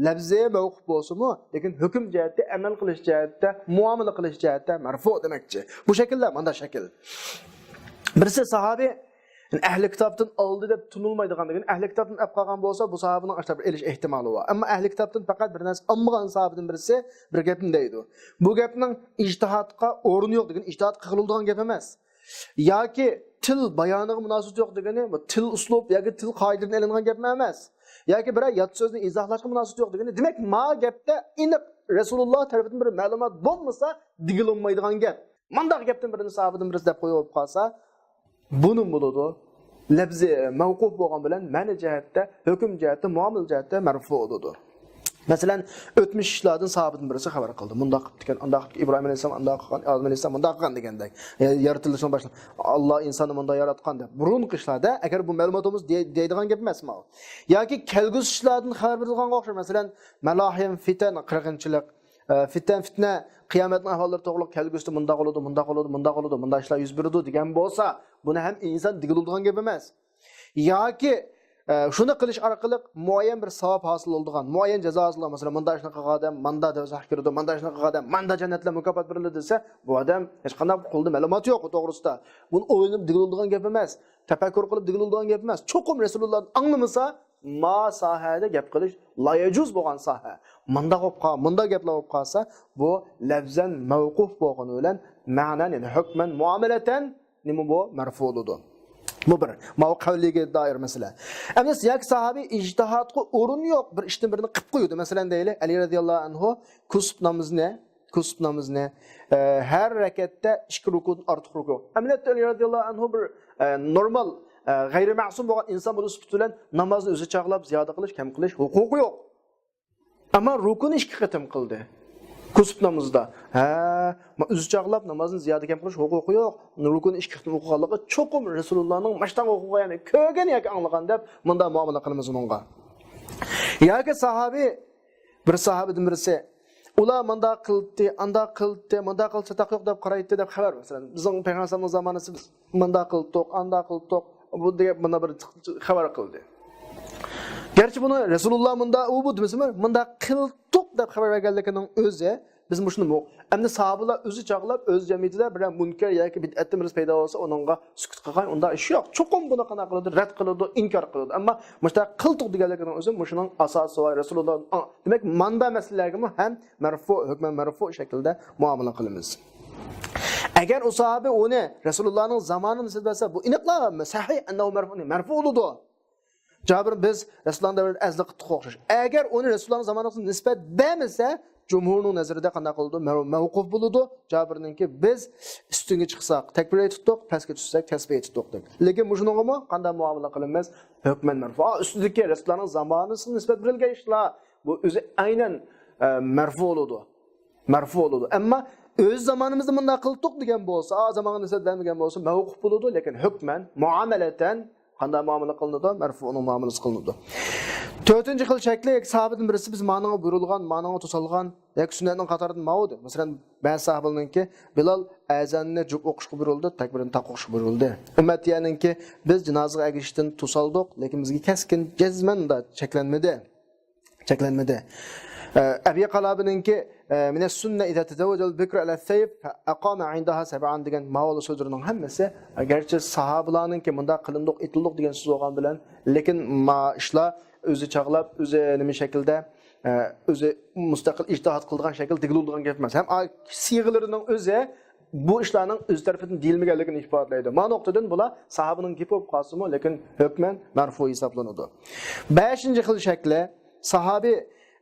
لەپزى مەۋقۇپ بولسىمۇ، لېكىن ھۆكۈم جەھەتتە، ئەمەل قىلىش جەھەتتە، مۇئامىلە قىلىش جەھەتتە مەرفۇ دېمەكچى. بۇ شەكىللەر مانداق شەكىل. بىرسى ساھابى، يەنى ئەھلى كىتابتىن ئالدى دەپ تونۇلمايدىغان دېگەن، ئەھلى كىتابتىن ئەپ قالغان بولسا، بۇ ساھابىنىڭ ئاشۇنداق بىر ئېلىش ئېھتىمالى بار. ئەمما ئەھلى كىتابتىن پەقەت بىر نەرسە ئالمىغان ساھابىدىن بىرسى بىر گەپنى دەيدۇ. بۇ گەپنىڭ ئىجتىھادقا ئورنى يوق دېگەن، ئىجتىھاد قىلغىلى گەپ ئەمەس. ياكى تىل بايانىغا مۇناسىۋىتى يوق دېگىنى، بۇ تىل ئۇسلۇب ياكى تىل قائىدىلىرىدىن ئېلىنغان گەپ ئەمەس. ياكى بىرەر يات سۆزنى ئىزاھلاشقا مۇناسىۋىتى يوق دېگىنى. دېمەك، ما گەپتە ئېنىق رەسۇلۇللا تەرىپىدىن بىر مەلۇمات بولمىسا، دېگىلى بولمايدىغان گەپ. مانداق گەپتىن بىرنى ساھابىدىن بىرسى دەپ قويۇپ قالسا، بۇنىمۇ بولىدۇ. لەپزى مەۋقۇپ بولغان بىلەن مەنە جەھەتتە، ھۆكۈم جەھەتتە، مۇئامىلە جەھەتتە مەرفۇ بولىدۇ. مەسىلەن، ئۆتمۈش ئىشلاردىن ساھابىدىن بىرسى خەۋەر قىلدى. مۇنداق قىپتىكەن، ئانداق قىپتىكەن، ئىبراھىم ئەلەيھىسسالام ئانداق قىلغان، ئادەم ئەلەيھىسسالام مۇنداق قىلغان دېگەندەك. يا-، يارىتىلىشنىڭ باشلىنىپ، ئاللا ئىنساننى مۇنداق ياراتقان دەپ. بۇرۇنقى ئىشلاردا، ئەگەر بۇ مەلۇمات بولمىسا، دېي-، دەيدىغان گەپ ئەمەسمۇ. ياكى كەلگۈسى ئىشلاردىن خەۋەر بېرىدىغانغا ئوخشاش. مەسىلەن، مالاھىم، فىتەن، قىرغىنچىلىق، ئە، فىتەن، فىتنە، قىيامەتنىڭ ئەھۋاللىرى توغرۇلۇق كەلگۈسىدە مۇنداق بولىدۇ، مۇنداق بولىدۇ، مۇنداق ئىشلار يۈز بېرىدۇ دېگەن بولسا، بۇنى ھەم ئىنسان دېگىلى بولىدىغان گەپ ئەمەس. ياكى، ئە، شۇنى قىلىش ئارقىلىق مۇئەييەن بىر ساۋاب ھاسىل بولىدىغان، مۇئەييەن جازا ھاسىل بولىدىغان، مەسىلەن، مۇنداق ئىشنى قىلغان ئادەم ماندا دوزاخقا كىرىدۇ، ماندا ئىشنى قىلغان ئادەم ماندا جەننەتلەر مۇكاپات بېرىلىدۇ دېسە، بۇ ئادەم ھېچقانداق قولىدا مەلۇمات يوق بۇ توغرىسىدا. بۇنى ئويلىنىپ دېگىلى بولىدىغان گەپ ئەمەس. تەپەككۇر قىلىپ دېگىلى بولىدىغان گەپ ئەمەس. چوقۇم رەسۇلۇللادىن ئاڭلىمىسا، ما ساھەدە گەپ قىلىش لايەجۇز بولغان ساھە. مانداق بولۇپ قال-، مانداق گەپلەر بولۇپ قالسا، بۇ لەپزەن مەۋقۇف بولغىنى بىلەن مەنەن، يەنى ھۆكمەن، مۇئامىلەتەن نېمە بۇ؟ مەرفۇ بولىدۇ. بۇ بىر. ماۋۇ قەۋلىگە دائىر مەسىلە. ئەمدى ياكى ساھابى ئىجتىھادقا ئورۇن يوق، بىر ئىشتىن بىرنى قىلىپ قويىدۇ. مەسىلەن، دەيلى، ئەلى رەزىياللاھۇ ئەنھۇ كۇسۇپ نامىزىنى، كۇسۇپ نامىزىنى، ئە، ھەر رەكەتتە ئىككى رۇكۇدىن ئارتۇق رۇكۇ. ئەمەلىيەتتە ئەلى رەزىياللاھۇ ئەنھۇ بىر، ئە، نورمال، ئە، غەيرىي مەسۇم بولغان ئىنسان بولۇش سۈپىتى بىلەن نامازنى ئۆزى چاغلاپ، زىيادە قىلىش، كەم قىلىش ھوقۇقى يوق. ئەمما رۇكۇنى ئىككى قېتىم قىلدى. كۇسۇپ نامىزىدا. ھە، ما-، ئۆزى چاغلاپ نامازنى زىيادە كەم قىلىش ھوقۇقى يوق. رۇكۇنى ئىككى قېتىم ئوقۇغانلىقى چوقۇم رەسۇلۇللانىڭ ماشتاڭ ئوقۇغان، يەنى كۆرگەن ياكى ئاڭلىغان دەپ مۇنداق مۇئامىلە قىلىمىز ئۇنىڭغا. ياكى ساھابى، بىر ساھابىدىن بىرسى، ئۇلار مۇنداق قىلدى، ئانداق قىلدى، مۇنداق قىلسا چاتاق يوق دەپ قارايتتى دەپ خەۋەر. مەسىلەن، بىزنىڭ پەيغەمبەر زامانىسى بىز مۇنداق قىلدۇق، ئانداق قىلدۇق، بۇ دېگەن مۇنداق بىر خەۋەر قىلدى. گەرچە بۇنى رەسۇلۇللا مۇنداق، ئۇ بۇ دېمىسىمۇ، مۇنداق قىلدۇق دەپ خەۋەر بەرگەنلىكىنىڭ ئۆزى، بىز مۇشۇنى مۇ-، ئەمدى ساھابىلار ئۆزى چاغلاپ، ئۆز جەمئىيىتىدە بىرەر مۇنكەر ياكى بىدئەتتىن بىرسى پەيدا بولسا، ئۇنىڭغا سۈكۈت قىلغان، ئۇنداق ئىش يوق. چوقۇم بۇنى قانداق قىلىدۇ؟ رەت قىلىدۇ، ئىنكار قىلىدۇ. ئەمما مۇشۇنداق قىلدۇق دېگەنلىكىنىڭ ئۆزى مۇشۇنىڭ ئاساسى بار. رەسۇلۇللا، دېمەك، ماندا مەسىلىلەرگىمۇ ھەم مەرفۇ، ھۆكمەن مەرفۇ شەكىلدە مۇئامىلە قىلىمىز. ئەگەر ئۇ ساھابى ئۇنى رەسۇلۇللانىڭ زامانىغا نىسبەت بەرسە، بۇ ئېنىقلا سەھىھ، ئەننەھۇ مەرفۇ، مەرفۇ بولىدۇ. جابىر، بىز رەسۇلۇللانىڭ دەۋرىدە ئەزلىك قىلدۇق ئوخشاش. ئەگەر ئۇنى رەسۇلۇللانىڭ زامانىغا نىسبەت بەرمىسە، جۇمھۇرنىڭ نەزىرىدە قانداق قىلىدۇ؟ مەر-، مەۋقۇف بولىدۇ. جابىرنىڭكى، بىز ئۈستۈنگە چىقساق، تەكبىر ئېيتتۇق، پەسكە چۈشسەك، تەسبىھ ئېيتتۇق دەپ. لېكىن مۇشۇنىڭغىمۇ قانداق مۇئامىلە قىلىمىز؟ ھۆكمەن مەرفۇ. ئا، ئۈستىدىكى رەسۇلۇللانىڭ زامانىسىغا نىسبەت بېرىلگەن ئىشلار، بۇ ئۆزى ئەينەن، ئە، مەرفۇ بولىدۇ. مەرفۇ بولىدۇ. ئەمما ئۆز زامانىمىزدا مۇنداق قىلدۇق دېگەن بولسا، ئا زامانغا نىسبەت بەرمىگەن بولسا، مەۋقۇپ بولىدۇ، لېكىن ھۆكمەن، مۇئامەلەتەن قانداق مۇئامىلە قىلىنىدۇ؟ مەرفۇنىڭ مۇئامىلىسى قىلىنىدۇ. تۆتىنچى خىل شەكلى، ساھابىدىن بىرسى، بىز مانىڭغا بۇيرۇلغان، مانىڭغا توسالغان ياكى سۈننەتنىڭ قاتارىدىن ماۋۇ دېدى. مەسىلەن، بەزى ساھابىلارنىڭكى، بىلال ئەزاننى جۈپ ئوقۇشقا بۇيرۇلدى، تەكبىرنى تاق ئوقۇشقا بۇيرۇلدى. ئۈممەتىيەنىڭكى، بىز جىنازىغا ئەگىشىشتىن توسالدۇق، لېكىن بىزگە كەسكىن، جەزمەن چەكلەنمىدى. چەكلەنمىدى. ئە، ئەبى قالابىنىڭكى، ئە، مىنەس سۈننە ئىزا تەزەۋۋەجەل بىكرۇ ئەلە سەيف فە ئەقامە ئىندەھا سەبئەن دېگەن ماۋۇ سۆزلىرىنىڭ ھەممىسى، ئەگەرچە ساھابىلارنىڭكى مۇنداق قىلىندۇق، ئېتىلدۇق دېگەن سۆز بولغان بىلەن، لېكىن ما ئىشلار ئۆزى چاغلاپ، ئۆزى نېمە شەكىلدە، ئە، ئۆزى مۇستەقىل ئىجتىھاد قىلىدىغان شەكىل دېگىلى بولىدىغان گەپ ئەمەس. ھەم ئا-، سىيغىلىرىنىڭ ئۆزى بۇ ئىشلارنىڭ ئۆز تەرىپىدىن دېيىلمىگەنلىكىنى ئىپادىلەيدۇ. ما نۇقتىدىن بۇلار ساھابىنىڭ گېپى بولۇپ قالسىمۇ، لېكىن ھۆكمەن مەرفۇ ھېسابلىنىدۇ. بەشىنچى خىل شەكلى، ساھابى،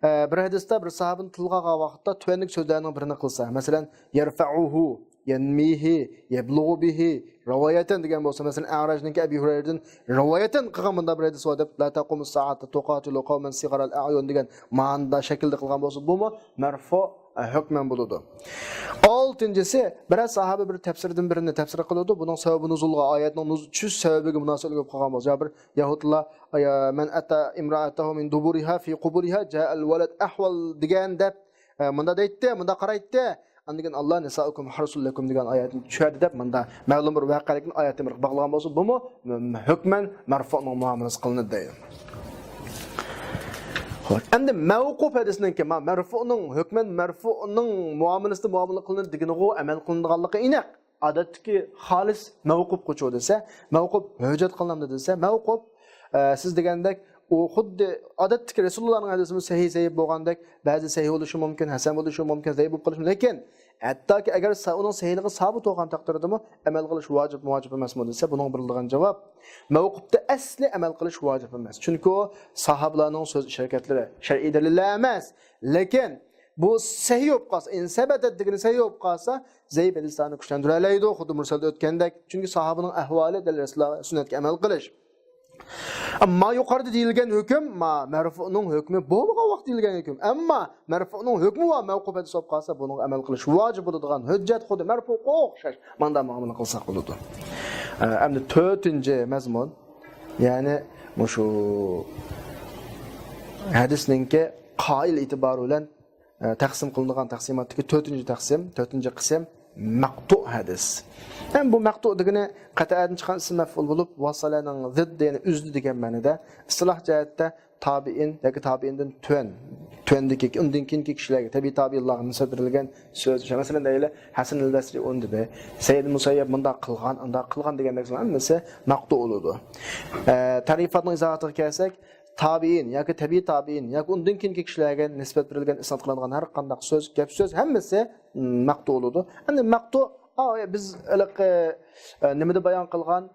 ئە، بىر ھەدىستە بىر ساھابىنى تىلغا ئالغان ۋاقىتتا تۆۋەندىكى سۆزلەرنىڭ بىرىنى قىلسا، مەسىلەن، يەرفەئۇھۇ، يەنمىھى، يەبلۇغۇ بىھى، رىۋايەتەن دېگەن بولسا، مەسىلەن، ئەرەجنىڭكى ئەبى ھۇرەيرىدىن رىۋايەتەن قىلغان مۇنداق بىر ھەدىس بار دەپ، لا تەقۇمۇس سائەتە تۇقاتىلۇ قەۋمەن سىغارەل ئەئيۇن دېگەن مانىدا شەكىلدە قىلغان بولسا، بۇمۇ مەرفۇ، ئە، ھۆكمەن بولىدۇ. ئالتىنچىسى، بىرەر ساھابە بىر تەپسىردىن بىرىنى تەپسىر قىلىدۇ. بۇنىڭ سەۋەبى نۇزۇلغا، ئايەتنىڭ نۇز-، چۈشۈش سەۋەبىگە مۇناسىۋەتلىك بولۇپ قالغان بولسا، يا بىر يەھۇدلار، يا، مەن ئەتە ئىمرائەتەھۇ مىن دۇبۇرىھا فى قۇبۇرىھا جائەل ۋەلەد ئەھۋال دېگەن دەپ، ئە، مۇنداق دەيتتى، مۇنداق قارايتتى. ئاندىن كېيىن، ئاللا نىسائۇكۇم ھەرسۇل لەكۇم دېگەن ئايەتنى چۈشۈردى دەپ، مۇندا مەلۇم بىر ۋەقەلىكنى ئايەتتىن بىر باغلىغان بولسا، بۇمۇ ھۆكمەن مەرفۇنىڭ مۇئامىلىسى قىلىنىدۇ دەيدۇ. خوش، ئەمدى مەۋقۇپ ھەدىسنىڭكى، ما، مەرفۇنىڭ، ھۆكمەن مەرفۇنىڭ مۇئامىلىسىدە مۇئامىلە قىلىنىدۇ دېگىنىغۇ ئەمەل قىلىنىدىغانلىقى ئېنىق. ئادەتتىكى خالىس مەۋقۇپقىچۇ دېسە، مەۋقۇپ ھۆججەت قىلىنامدۇ دېسە، مەۋقۇپ، ئە، سىز دېگەندەك، ئۇ خۇددى ئادەتتىكى رەسۇلۇللانىڭ ھەدىسىمۇ سەھىھ، زەئىپ بولغاندەك، بەزى سەھىھ بولۇشى مۇمكىن، ھەسەن بولۇشى مۇمكىن، زەئىپ بولۇپ قېلىشى مۇمكىن. لېكىن ھەتتاكى ئەگەر سا-، ئۇنىڭ سەھىھلىقى سابىت بولغان تەقدىردىمۇ ئەمەل قىلىش ۋاجىپمۇ، ۋاجىپ ئەمەسمۇ دېسە، بۇنىڭغا بېرىلىدىغان جاۋاب، مەۋقۇپتا ئەسلى ئەمەل قىلىش ۋاجىپ ئەمەس. چۈنكى ئۇ ساھابىلارنىڭ سۆز ئىش ھەرىكەتلىرى، شەرئىي دەلىللەر ئەمەس. لېكىن بۇ سەھىھ بولۇپ قالسا، ئىن سەبەتەت دېگىنى سەھىھ بولۇپ قالسا، زەئىپ ھەدىسلەرنى كۈچلەندۈرەلەيدۇ، خۇددى مۇرسەلدە ئۆتكەندەك. چۈنكى ساھابىنىڭ ئەھۋالى دەل رەسۇلۇللا سۈننەتكە ئەمەل قىلىش. ئەمما يۇقىرىدا دېيىلگەن ھۆكۈم، ما، مەرفۇنىڭ ھۆكمى بولمىغان ۋاقىت دېيىلگەن ھۆكۈم. ئەمما مەرفۇنىڭ ھۆكمى ۋە مەۋقۇپ ھەدىس بولۇپ قالسا، بۇنىڭغا ئەمەل قىلىش ۋاجىپ بولىدىغان ھۆججەت خۇددى مەرفۇغا ئوخشاش. ماندا مۇئامىلە قىلساق بولىدۇ. ئە، ئەمدى تۆتىنچى مەزمۇن، يەنى مۇشۇ ھەدىسنىڭكى قائىل ئېتىبارى بىلەن ئە، تەقسىم قىلىنغان تەقسىماتتىكى تۆتىنچى تەقسىم، تۆتىنچى قىسىم مەقتۇ ھەدىس. ھەم بۇ مەقتۇ دېگىنى قەتئەدىن چىققان ئىسىم مەفئۇل بولۇپ، ۋاسالەنىڭ زىددى، يەنى ئۈزدى دېگەن مەنىدە. ئىستىلاھ جەھەتتە تابىئىن ياكى تابىئىندىن تۆۋەن، تۆۋەندىكى، ئۇندىن كېيىنكى كىشىلەرگە، تەبىئىي تابىئىنلارغا نىسبەت بېرىلگەن سۆز. مەسىلەن، دەيلى، ھەسەن ئەل بەسرى ئۇنى دېدى، سەيىد مۇسەييەب مۇنداق قىلغان، ئۇنداق قىلغان دېگەندەك ھەممىسى مەقتۇ بولىدۇ. ئە، تەرىپاتنىڭ ئىزاھاتىغا كەلسەك، تابىئىن ياكى تەبىئىي تابىئىن ياكى ئۇندىن كېيىنكى كىشىلەرگە نىسبەت بېرىلگەن، ئىسناد قىلىنغان ھەر قانداق سۆز، گەپ سۆز ھەممىسى، م، مەقتۇ بولىدۇ. ئەمدى مەقتۇ، ئا، بىز ھېلىقى، ئە، نېمىدە بايان قىلغان،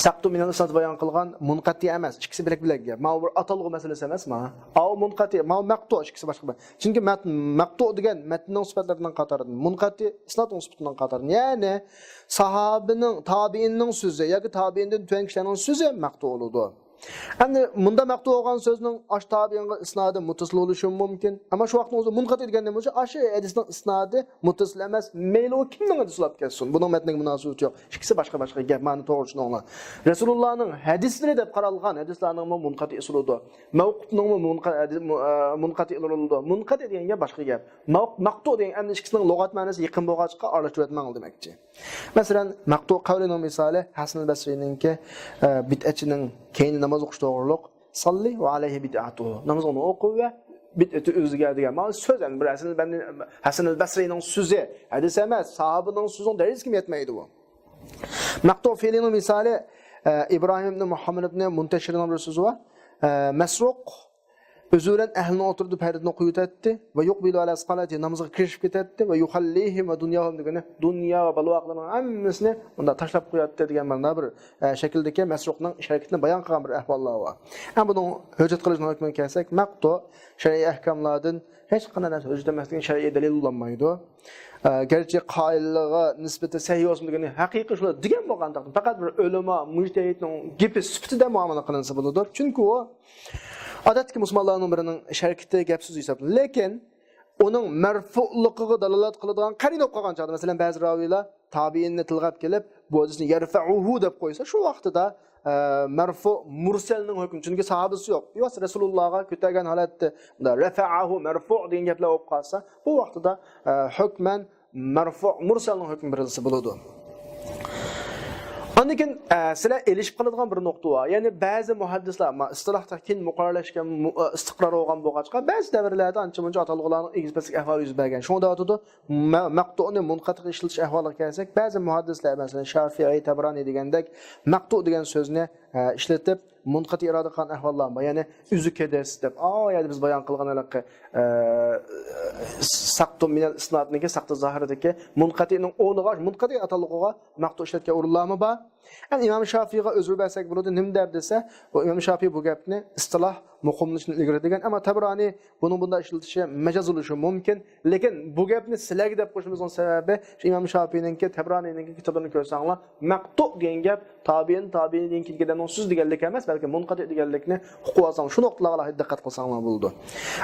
سەقتۇ مىنەل ئىسناد بايان قىلغان مۇنقەتى ئەمەس، ئىككىسى بىلەك بىلەك گەپ. ماۋۇ بىر ئاتالغۇ مەسىلىسى ئەمەس، ماۋۇ. ئاۋۇ مۇنقەتى، ماۋۇ مەقتۇ، ئىككىسى باشقا بىر. چۈنكى مەت-، مەقتۇ دېگەن مەتننىڭ سۈپەتلىرىنىڭ قاتارىدىن، مۇنقەتى ئىسنادنىڭ سۈپىتىنىڭ قاتارىدىن. يەنى ساھابىنىڭ، تابىئىننىڭ سۆزى ياكى تابىئىندىن تۆۋەن كىشىلەرنىڭ سۆزى مەقتۇ بولىدۇ. ئەمدى مۇندا مەقتۇ بولغان سۆزنىڭ ئاشۇ تابىئىنغا ئىسنادى مۇتتەسىل بولۇشى مۇمكىن. ئەمما شۇ ۋاقىتنىڭ ئۆزىدە مۇنقەتى دېگەن نېمە بولسا، ئاشۇ ھەدىسنىڭ ئىسنادى مۇتتەسىل ئەمەس، مەيلى ئۇ كىمنىڭ ھەدىسى بولۇپ كەتسۇن، بۇنىڭ مەتنىگە مۇناسىۋىتى يوق. ئىككىسى باشقا باشقا گەپ، مانا توغرا چۈشىنىڭلار. رەسۇلۇللانىڭ ھەدىسلىرى دەپ قارالغان ھەدىسلەرنىڭمۇ مۇنقەتى ئۇسۇلىدۇر. مەۋقۇپنىڭمۇ مۇنقە-، ھەدىس-، مۇ-، ئە، مۇنقەتى ئۇسۇلىدۇر. مۇنقەتى دېگەن گەپ باشقا گەپ. مەۋ-، مەقتۇ دېگەن ئەمدى ئىككىسىنىڭ لۇغەت مەنىسى يېقىن بولغاچقا ئارىلاشتۇرۇۋەتمەڭلار دېمەكچى. مەسىلەن، مەقتۇ قەۋلىنىڭ مىسالى ھەسەن بەسرىنىڭكى، ئە، بىدئەتچىنىڭ كەينىدە ناماز ئوقۇش توغرۇلۇق، ساللى ۋە ئەلەيھى بىدئەتۇھۇ. نامازىڭنى ئوقۇ ۋە بدعة ئۆزگە دېگەن مانا سۆز، يەنى بىر ھەسەن، ھەسەن بەسرىنىڭ سۆزى، ھەدىس ئەمەس، ساھابىنىڭ سۆزىنىڭ دەرىجىسىگە يەتمەيدۇ بۇ. مەقتۇ فېئلىنىڭ مىسالى، ئە، ئىبراھىم ئىبنى مۇھەممەد ئىبنى مۇنتەشىرنىڭ بىر سۆزى بار. ئە، مەسرۇق ئۆزى بىلەن ئەھلىنىڭ ئوتتۇرىدا پەردىنى قويۇۋېتەتتى ۋە يۇقبىلۇ ئەلە سالاتى، نامىزىغا كىرىشىپ كېتەتتى ۋە يۇخەللىھىم ۋە دۇنياھۇم دېگىنى دۇنيا ۋە بالا-ۋاقىلىرىنىڭ ھەممىسىنى ئۇنداق تاشلاپ قوياتتى دېگەن مانا بىر، ئە، شەكىلدىكى مەسرۇقنىڭ ئىش ھەرىكىتىنى بايان قىلغان بىر ئەھۋاللار بار. ئەمما بۇنىڭ ھۆججەت قىلىشنىڭ ھۆكمىگە كەلسەك، مەقتۇ شەرئىي ئەھكاملاردىن ھېچقانداق نەرسە ھۆججەت ئەمەسلىكىنى شەرئىي دەلىل بولالمايدۇ. ئە، گەرچە قائىللىقىغا نىسبىتى سەھىھ بولسىمۇ دېگىنى ھەقىقىي شۇنداق دېگەن بولغان تەقدىردە، پەقەت بىر ئۆلىما، مۇجتەھىدنىڭ گېپى سۈپىتىدە مۇئامىلە قىلىنسا بولىدۇ. چۈنكى ئۇ ئادەتتىكى مۇسۇلمانلارنىڭ بىرىنىڭ ئىش ھەرىكىتى، گەپ سۆزى ھېسابلىنىدۇ. لېكىن ئۇنىڭ مەرفۇئلۇقىغا دالالەت قىلىدىغان قەرىنە بولۇپ قالغان چاغدا، مەسىلەن، بەزى راۋىيلار تابىئىننى تىلغاپ كېلىپ، بۇ ھەدىسنى يەرفەئۇھۇ دەپ قويسا، شۇ ۋاقتىدا، ئە، مەرفۇ مۇرسەلنىڭ ھۆكمى، چۈنكى ساھابىسى يوق. يوق، رەسۇلۇللاغا كۆتەرگەن ھالەتتە، رەفەئەھۇ مەرفۇ دېگەن گەپلەر بولۇپ قالسا، بۇ ۋاقتىدا، ئە، ھۆكمەن مەرفۇ مۇرسەلنىڭ ھۆكمى بېرىلسە بولىدۇ. ئاندىن كېيىن، ئە، سىلەر ئېلىشىپ قالىدىغان بىر نۇقتا بار. يەنى بەزى مۇھەددىسلەر، ما، ئىستىلاھتا كېيىن مۇقەررەرلەشكەن، مۇ-، ئە، ئىستىقرار بولغان بولغاچقا، بەزى دەۋرلەردە ئانچە-مۇنچە ئاتالغۇلارنىڭ ئېگىز-پەسلىك ئەھۋالى يۈز بەرگەن. شۇڭا دەۋاتىدۇ، مە-، مەقتۇئنى مۇنقەتىئ ئىشلىتىش ئەھۋالىغا كەلسەك، بەزى مۇھەددىسلەر، مەسىلەن، شافىئى، تەبرانى دېگەندەك، مەقتۇ دېگەن سۆزنى، ئە، ئىشلىتىپ، مۇنقەتىئ ئىرادە قىلغان ئەھۋاللار بار. يەنى ئۈزۈك ھەدىس دەپ، ئا، يەردە بىز بايان قىلغان ھېلىقى، ئە، ساقتۇ مىنەل ئىسنادنىڭكى، ساقتۇ زاھىردىكى مۇنقەتىئنىڭ ئورنىغا، مۇنقەتىئ ئاتالغۇغا مەقتۇ ئىشلەتكەن ئورۇنلارمۇ بار. ئەمدى ئىمام شافىئىغا ئۆزرە بەرسەك بولىدۇ، نېمە دەپ دېسە، بۇ ئىمام شافىئى بۇ گەپنى ئىستىلاھ مۇقىملىشىشنى ئىلگىرى دېگەن، ئەمما تەبرانى بۇنىڭ بۇنداق ئىشلىتىشى مەجاز بولۇشى مۇمكىن. لېكىن بۇ گەپنى سىلەرگە دەپ قويۇشىمىزنىڭ سەۋەبى، شۇ ئىمام شافىئىنىڭكى، تەبرانىنىڭكى كىتابلىرىنى كۆرسەڭلار، مەقتۇ دېگەن گەپ تابىئىن، تابىئىندىن كېيىن كەلگەننىڭ سۆزى دېگەنلىك ئەمەس، بەلكى مۇنقەتىئ دېگەنلىكنى ئۇقۇۋالساڭلار، شۇ نۇقتىلارغا ئالاھىدە دىققەت قىلساڭلار بولىدۇ.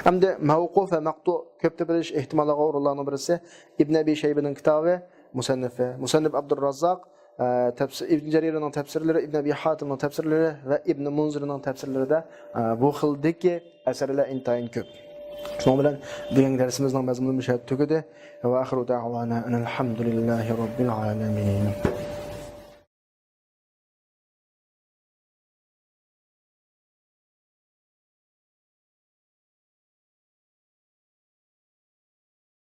ئەمدى مەۋقۇف ۋە مەقتۇ كۆپ تېپىلىش ئېھتىماللارغا ئورۇنلارنىڭ بىرسى ئىبن ئەبى شەيبىنىڭ كىتابى، مۇسەننىفى، مۇسەننىپ ئابدۇرراززاق، ئە، تەپسىر، ئىبن جەرىرنىڭ تەپسىرلىرى، ئىبن ئەبى ھاتىمنىڭ تەپسىرلىرى ۋە ئىبن مۇنزىرنىڭ تەپسىرلىرىدە، ئە، بۇ خىلدىكى ئەسەرلەر ئىنتايىن كۆپ. شۇنىڭ بىلەن بۈگۈنكى دەرسىمىزنىڭ مەزمۇنى مۇشۇ يەردە تۈگىدى. ۋە ئاخىرۇ دەئۋانا ئەنىل ھەمدۇلىللاھى رەببىل ئالەمىن.